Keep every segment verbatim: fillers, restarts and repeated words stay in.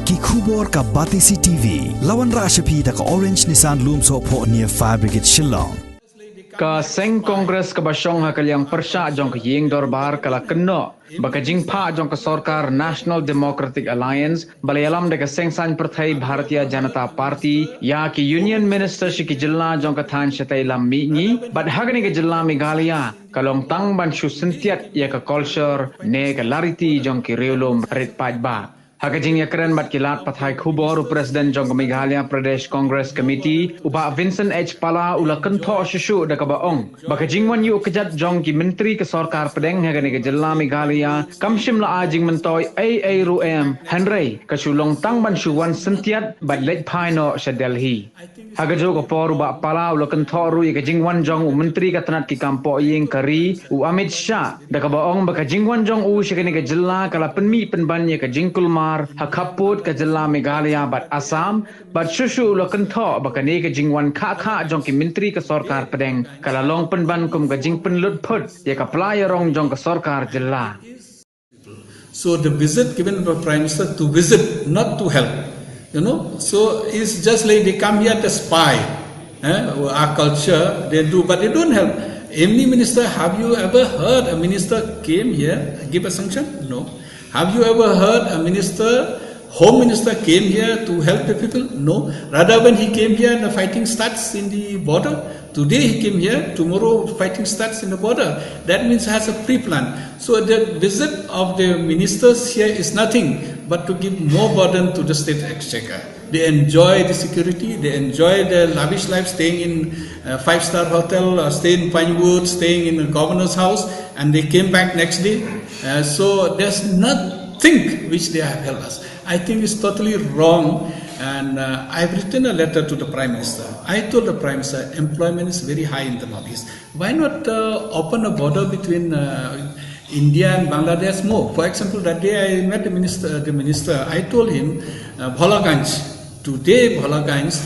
Ki khubor ka Batesi T V, la wanrah sha phi da ka Orange Nissan Lumsohphoh near Fire Brigade Shillong. Ka seng Congress kaba shong ha ka liang pyrshah jong ka ïing dorbar ka la kynnoh ba ka jingphah jong ka sorkar National Democratic Alliance ba la ïalam da ka seng saiñ pyrthei Bharatiya Janata Party ïa ki Union Minister sha ki jylla jong ka thaiñ shatei lam mihngi bad ha kane ka jylla Meghalaya ka long tang ban shu syntiat ïa ka culture ne ka lariti jong ki riewlum rit paidbah. Ha ka jingïakren bad ki lad pathai khubor, u President jong ka Meghalaya Pradesh Congress Committee, u Bah Vincent H Pala, u la kynthoh shuh shuh da kaba ong ba ka jingwan ïuh kjat jong ki myntri ka sorkar pdeng ha kane ka jylla Meghalaya kam shym la ai jingmyntoi ei ei ruh em, hynrei ka shu long tang ban shu wan syntiat bad leit phai noh sha Delhi. Ha kajuh ka por u Bah Pala u la kynthoh ruh ïa ka jingwan jong u Myntri ka tnat ki kam pohïing ka ri, u Amit Shah, da kaba ong ba ka jingwan jong u sha kane ka jylla ka la pynmih pynban ïa ka jingkulmar ha khappud ka jylla Meghalaya bad Assam, bad shuh shuh u la kynthoh ba kane ka jingwan khah khah jong ki myntri ka sorkar pdeng ka la long pynban kum ka jingpynlut phut ïa ka pla ïarong jong ka sorkar jylla. So the visit given by Prime Minister to visit, not to help. You know, so it's just like they come here to spy, eh, our culture, they do, but they don't help. Any minister, have you ever heard a minister came here, give a sanction? No. Have you ever heard a minister, home minister came here to help the people? No. Rather, when he came here, the fighting starts in the border. Today he came here, tomorrow fighting starts in the border. That means has a pre-plan. So the visit of the ministers here is nothing but to give more burden to the state exchequer. They enjoy the security, they enjoy the lavish life staying in a five-star hotel, or staying in Pinewood, staying in the governor's house, and they came back next day. Uh, so there's nothing which they have helped us. I think it's totally wrong. And uh, I've written a letter to the Prime Minister. I told the Prime Minister, employment is very high in the Northeast. Why not uh, open a border between uh, India and Bangladesh more? For example, that day I met the minister. The minister, I told him, uh, Bholaganj. Today, Bholaganj,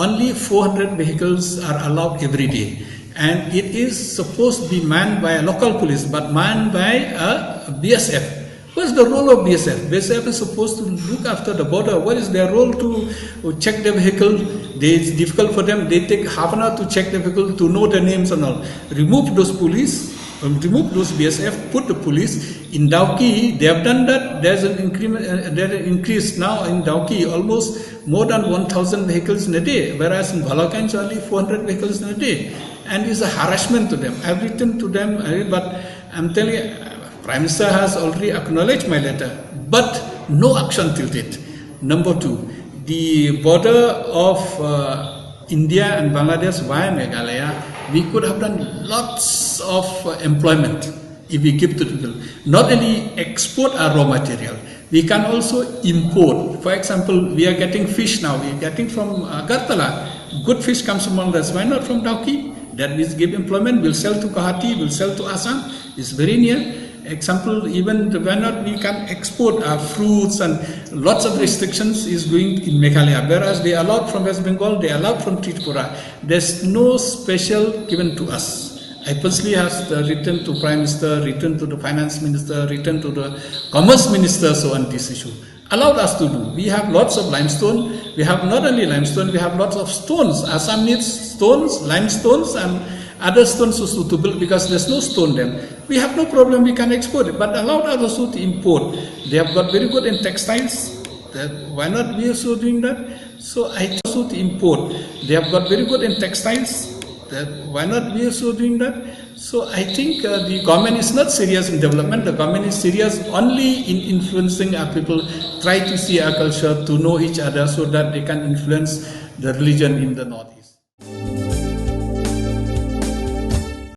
only four hundred vehicles are allowed every day, and it is supposed to be manned by a local police, but manned by a B S F. What's the role of B S F? B S F is supposed to look after the border. What is their role to check the vehicle? They, it's difficult for them. They take half an hour to check the vehicle to know the names and all. Remove those police, um, remove those B S F, put the police. In Dawki, they have done that. There's an increment, uh, there's an increase now in Dawki, almost more than one thousand vehicles in a day, whereas in Bholaganj only four hundred vehicles in a day. And it's a harassment to them. I've written to them, uh, but I'm telling you, Prime Minister has already acknowledged my letter, but no action till date. Number two, the border of uh, India and Bangladesh via Meghalaya, we could have done lots of uh, employment if we give to people. Not only export our raw material, we can also import. For example, we are getting fish now, we are getting from Agartala. Good fish comes from Bangladesh. Why not from Dawki? That will give employment. We'll sell to Guwahati, we'll sell to Assam. It's very near. Example, even why not we can export our fruits and lots of restrictions is going in Meghalaya. Whereas they allowed from West Bengal, they allowed from Tripura. There's no special given to us. I personally have uh, written to Prime Minister, written to the Finance Minister, written to the Commerce Minister, so on this issue. Allowed us to do. We have lots of limestone. We have not only limestone, we have lots of stones. Assam needs stones, limestones, and other stones are suitable because there's no stone then. We have no problem, we can export it, but allowed us also to import. They have got very good in textiles. That, why not we also doing that? So I also to import. They have got very good in textiles. That, why not we also doing that? So I think uh, the government is not serious in development. The government is serious only in influencing our people, try to see our culture, to know each other so that they can influence the religion in the north.